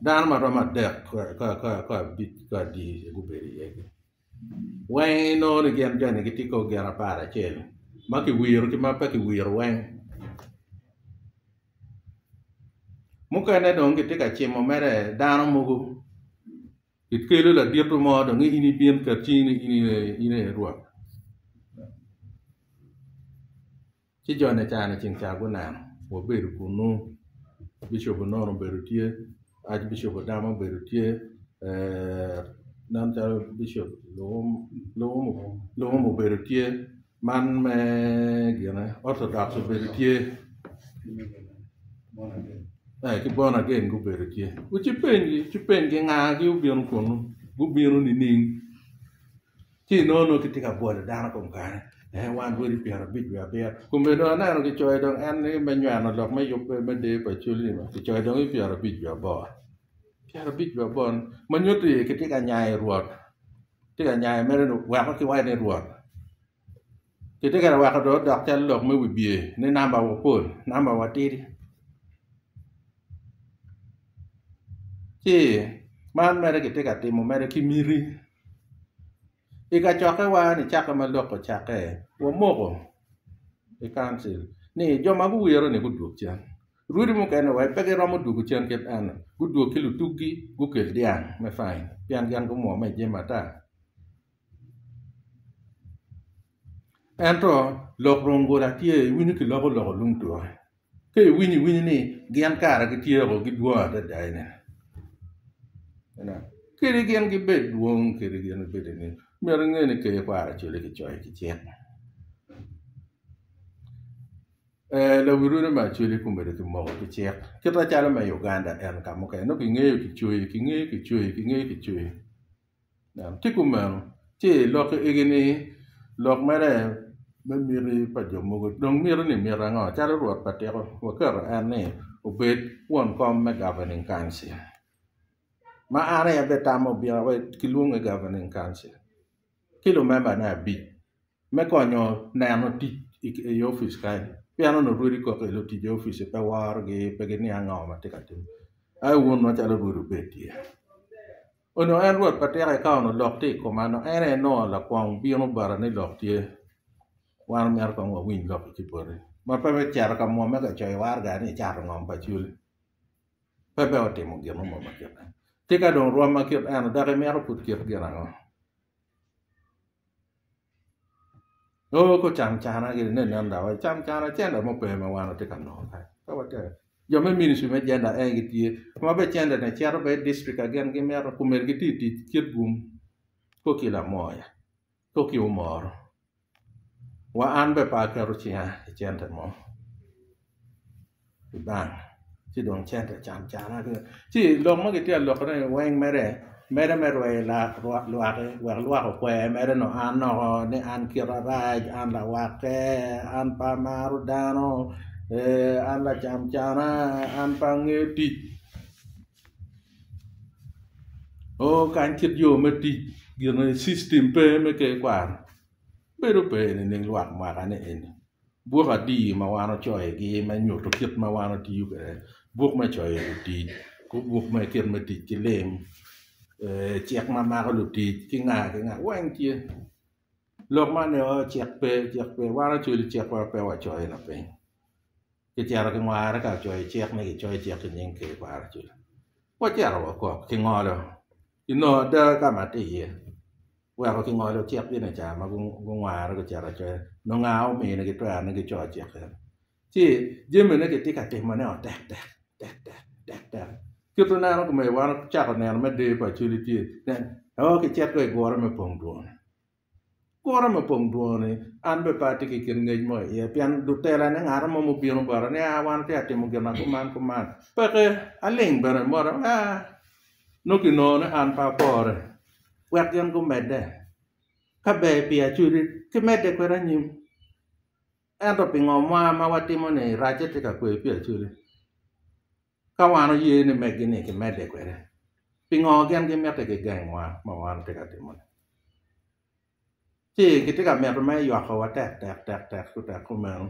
Dano ma romo adek ka abic ka adi gubedo iye weng inongo ni gin joni gitye kor gin aparacel ma kiwiro ki ma pe kiwiro weng mukene dong gitye ka cimo mere dano mogo kikelo ladito mo dong ni in ibin ket cingi ni in aye rwot. Ci jo-ni cani ceng ca guneno, wabedo kunnu, bicop onono obedo tye, Archbishop Odama obedo tye, nen calo bicop Luwum obedo tye, man me gine Orthodox obedo tye ki born again gubedo tye. Wucipenygi ngagi obino kunnu, gubino nining? Ci inongo nongo kitye ka bwolo dano kom kare ee wan rwodi pyerabic wiye abiro kome dong aneno kicoyo dong en ni me nyweno lok me yubbe me deyo pa Acholi ni kicoyo dong i pyerabic wiye aboro pyerabic wiye aboro ma nyutti kitye ka nyayo Rwot tye ka nyayo mere ni weko kiwaco ni Rwot kitye ka weko dong odok calo lok me wibye ni namba wa pol namba wa tidi ci man mere kitye ka timo mere ki miti. I kacokkewa nicakke ma lok ocakke, wamoko i kancil ni jo ma guwiro-ni gudwog cen. Rwodi mukene wai pe giromo dwogo cen kit eno, gudwog ki lutuggi gukel dyang me fain pien gin gumwomme i jami ata. Ento lok rungula tye, iwinyo kiloko lok olung ture. Ka iwinyo iwinyo ni gin kara gityeko gidwong adada eni. Kadi gin gibed dwong kadi gin gibed ni myero inge ni ker kwaro acoli kicoyo ki cik. Ee lawi rwodi me acoli komedo kimoko ki cik kit macalo me Uganda en ka mukene nongo kingeyo kicoyi kingeyo kicoyi kingeyo kicoyi. Tye kumeno, ci lok egi-ni lok mere me miti pa jo mogo. Dong miti-ni miti ango? Calo Rwot pa tiko waketo en ni obed won kom me governing council ma an aye abitamo obino kilwonge governing council ki lumembane abic. me konyo neno tic i opic kany pien onongo rwodi koko i lutic i opic pe worogi pe giniang ngo ma tye ka timme aye wun macalo rwodi wubed tye onongo en rwot pa tika ka onongo lok tye i koma nongo en aye nongo lakwong bino bota ni lok tye wan omyero kong wawiny lok-ki ki boti ma pe me cito ka mwomme ka coyo waraga ni ecato ngom pa Acholi pe bene otimo gin mo ma kit meno tika dong rwom ma kit eno dok imito pud kit gin ango? Oo gucamcana gini ne nen dok camcana cente mo pe ma wan watye ka nongo kany pe watye jo me ministry me gender en gitye ma bene cente ni cito bene i district ka gin gimito komedi gitye i tic kitgum ko ki lamoya ko ki omoro Wa an bene pe aketo cinga i cente mo i bank ci dong cente cana ci lok ma gitye ka lokone ni weng mere mere me rweyo lwaki wek lwak okwer mere nongo an nongo ni an kita rac an lawakke an pe amaro dano an lacamcana an pe angeyo tic oo kany kit yo me tic gin cictim pe me ker kwaro. Bedo pe nining lwak mwaka ni eni? Buk adi ma wan ocoyogi me nyuto kit ma wan otiyo kwede? Buk me coyo lutic, buk me kit me tic ki lim, cik ma mako lutic ki nga ki nga weng tye. Lok man ni oo cik pe cik pe wan ocwalo cikwa pe wacoyo lapiny. Kicito kingware ka ocoyo cik ni kicoyo cik ki nying ker kwaro cwalo. Wacito wakok kingolo kinongo ada ka ma tye iye. weko kingolo cik gin i caa ma gungware gucito acoya nongo nga ominigi twero ni gico cik eno ci jamine kitye ka timone o tek tek tek tek tek tek kit ma ineno kome wan ocako neno me deyo pa Acholi tye nen oo kicito i gure me pong dwon gure me pong dwon-ni an bene pe atye ki kit ngec mo iye pien lutelane ngat mo mubino bota ni aa wan watye ka timo gin ma kuman kuman peke aling bene mot aa nongo kinongo ni an pe apore. Wek gin gumedde. Ka ber pi Acholi, kimedde kwede anyim. Ento pingo mwa ma watimo-ni racce tye ka kweyo pi Acholi? Ka wan oye ni megi-ni kimedde kwede, pingo gin gimiti gigengwa ma wan watye ka timone? Ci gitye ka mito me ywakowa tek tek tek tek tek kumeno.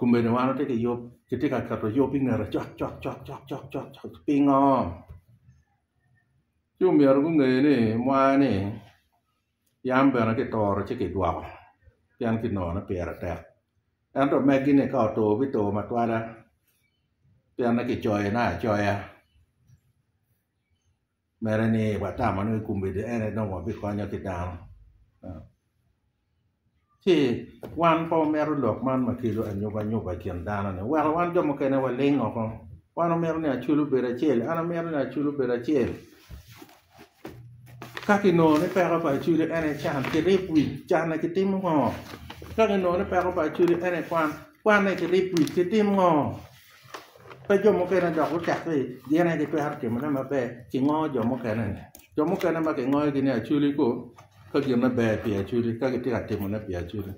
Kombeddi wan watye ki yub, kitye ka keto yub i ngete cok cok cok cok cok cok cok pingo? Ci omyero gunge ni mwa-ni yam bene kituro ci kidwoko pien kinongo ni pire tek ento megi-ni ka otur bitur matwala pienne kicoyone acoya. Mere ni watamo ni kombeddi ene dong wabikonyo ki dano ci wan pe wamito lok man ma kelo anyobanyoba i kin dano-ni weko wan jo mukene waling woko wan wamito ni Acholi obed acel an amito ni Acholi obed acel ka kinongo ni peko pa Acholi en aye can kirib wic can-ni kitimo ngo ka kinongo ni peko pa Acholi en aye kwan kwan-ni kirib wic kitim ngo. Pe jo mukene dok gucakke gin aye gitwero timone maber kingo jo mukene-ni. Jo mukene ma kingoyogi ni acholi ko ka gin me ber pi acholi ka gitye ka timone pi acholi.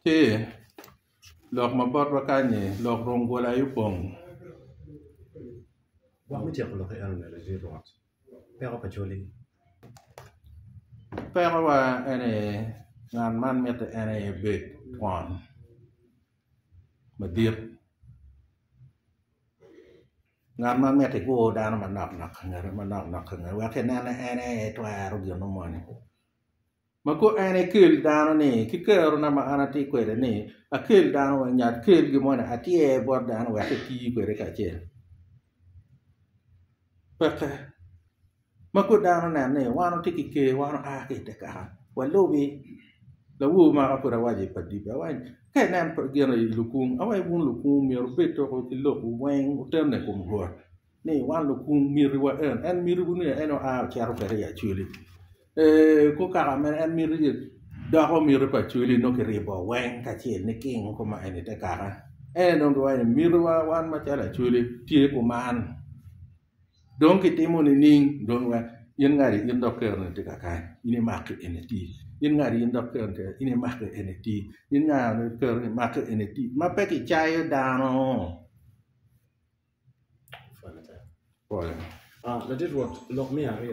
Ci lok ma botwa kany-nyi lok rungula aye opong. Gwok me tyeko lok eno ni ladit Rwot, peko pa Acholi. Pekowa eni ngat man mitte en aye ebed twon madit ngat ma mitte igur dano manok nok ka ngete manok nok ka ngete wek inen ni en aye etwero gin moni ma ko en ekel dano ni ki kerona ma an atye kwede ni akel dano weng nyo akel gin moni atyer bot dano wek eti kwede kacel peke. Ma pud dano oneno ni wan watye ki ker wan oa ki i te kaka walubi lawor maka pud awaco i padibe awaco ni ka inen gin i lukung awaco wun lukung myero wubed toko ki lokwu weng wutenne i kom Rwot ni wan lukung mitiwa en en mitiwu ni en oa ocito kwede i Acholi ee kor kaka mere en miti doko miti pa Acholi nongo kiribo weng kacel niking koma eni i te kaka en dong giwaco ni mitiwa wan macalo Acholi tye kuman. Dong kitimo nining? Dong wek in ngati in dok keroni tye kakany, in imaki eni ti. In ngati in dok keroni tye kakany, in imaki eni ti. In ngati keroni imaki eni ti. Ma pe kicayo dano. Ladit Rwot, lok me aryo.